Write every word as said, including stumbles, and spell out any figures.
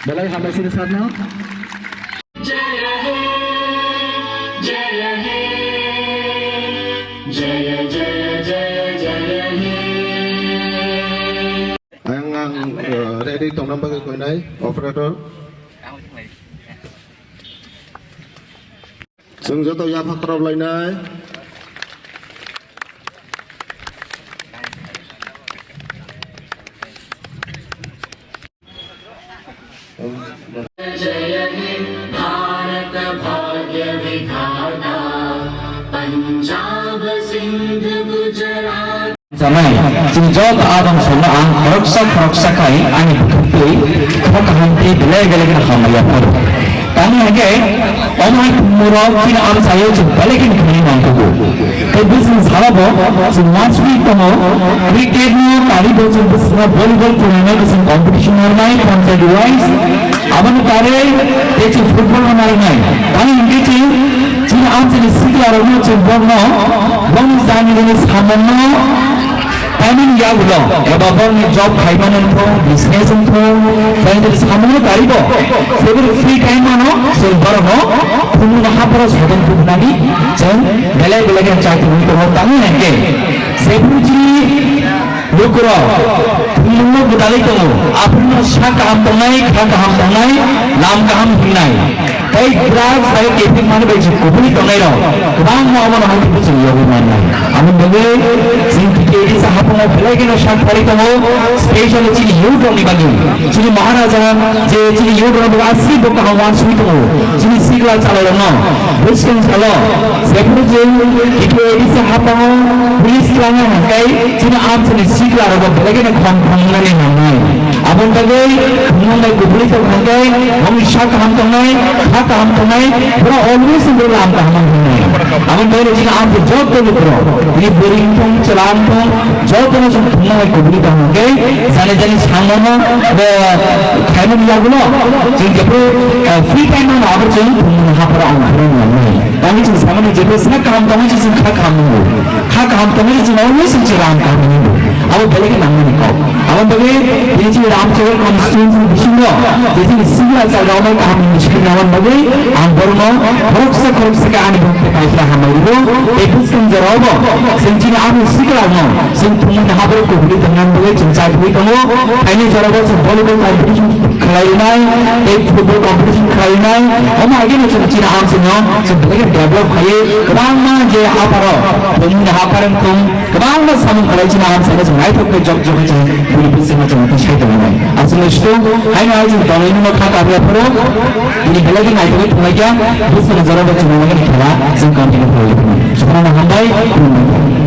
Belai hambai sini satno. Ang, ang, eh, ready tongna bagwi koinai operator. Chwng joto yapha khorop lainai. जय हे भारत भाग्य विधाता, पंजाब सिंध Gujarat. Janai, chini joto adong sono ang khoroksa khoroksa khai ani bwkhak twi kha kaham tei belai belai kheno hamya phuru. Tamni hwnkhe, omo hai thumurok chini amchaio chwng belai kheno khnwi manthogo. Tei bwswng salo bo chwng uansugwi tongo, cricket no kari bo chwng bwswngno volleyball tournament chwng competition narwknai panchayat wise, aboni karwi tei chwng football no narwknai. Tamni hwnkhe chwng chini amchaini siklarokno chwng borokno bongni jani jani samungo Tamoni yagulo eba borokni job khaimani wngthung, business wngthung, tei tei samungo taribo, jeboni free time mano, chwng borokno thumungno hapharo soton tubunani chwng belai belai khe chai tongwi tongo. Tamoni hwnkhe jeboni chini lukurok thumungno gwdalwi tongo, aphurno sak kaham tongnai, kha kaham tongnai, lam kaham himnai. Tei drugs bai kepeng mani bai je kubui tongnai rok kwbangma omono hai khe chwng yogwi mannai. Aboni bagwi chwng T T A D C haphango belai kheno sak phalwi tongo, specially chini youth rokni bagwi. Chini Maharaja je chini youth rokni bagwi aswk bo kaham uansugwi tongo. Chini sikla chwla rokno bwskang salo jephuru chwng T T A D C haphango police twlangna hwnkhe chini amchaini sikla rokbo belai kheno khom khom wngnani nangnai. Aboni bagwi thumnang bai kubui tong hwnkhe, bongni sak kaham tongnai, kha kaham tongnai, borok always wngwi lam kaham wngnai. Aboni bagwi chini amchaini joto lukurok, bini bwrwi wngthung, chwla wngthung, jotono chwng thumnang bai kubui tong hwnkhe, jani jani samono, bo khaimani yagulo, chwng jephru, eh, free time mano abo chwng thumnang hapharo ang phuru nangnai. Tamo chwng samani jephru sak kaham tongwi chwng kha kaham wngo. Kha kaham tongwi chwng always chwng lam kaham wngo. Abo belai khe nangmani kok. Aboni bagwi tini chini Ramchakra constituency bisingo je chini sikla chwla rok kaham ni sikla nangmani bagwi ang borokno khoroksa khoroksa khe ani bumung bai khe hambai rwo. Tei bwskang jorao bo chwng chini ani sikla no chwng thumwi hapharo kubui tongnani bagwi chwng chai thwi tongo. Phaini jorao bo chwng volleyball competition khlai nai, tei football competition khlai nai. Omo hai khe no chwng chini amchaino chwng belai khe develop khaiwi kwbangma je hapharo thumwi haphar wngthung. Kwbangma samung khlai chini amchaino chwng naithok khe jok jok khe chwng bini bwskango chwng twi sai tongo. Aswk no situng haino hai chwng tonwi no kha kamya phuru bini belai khe naithok khe thwnglaikha bwskango jorao bo chwng nangmani thela chwng kamya phuru. Suphano hambai khulumbai.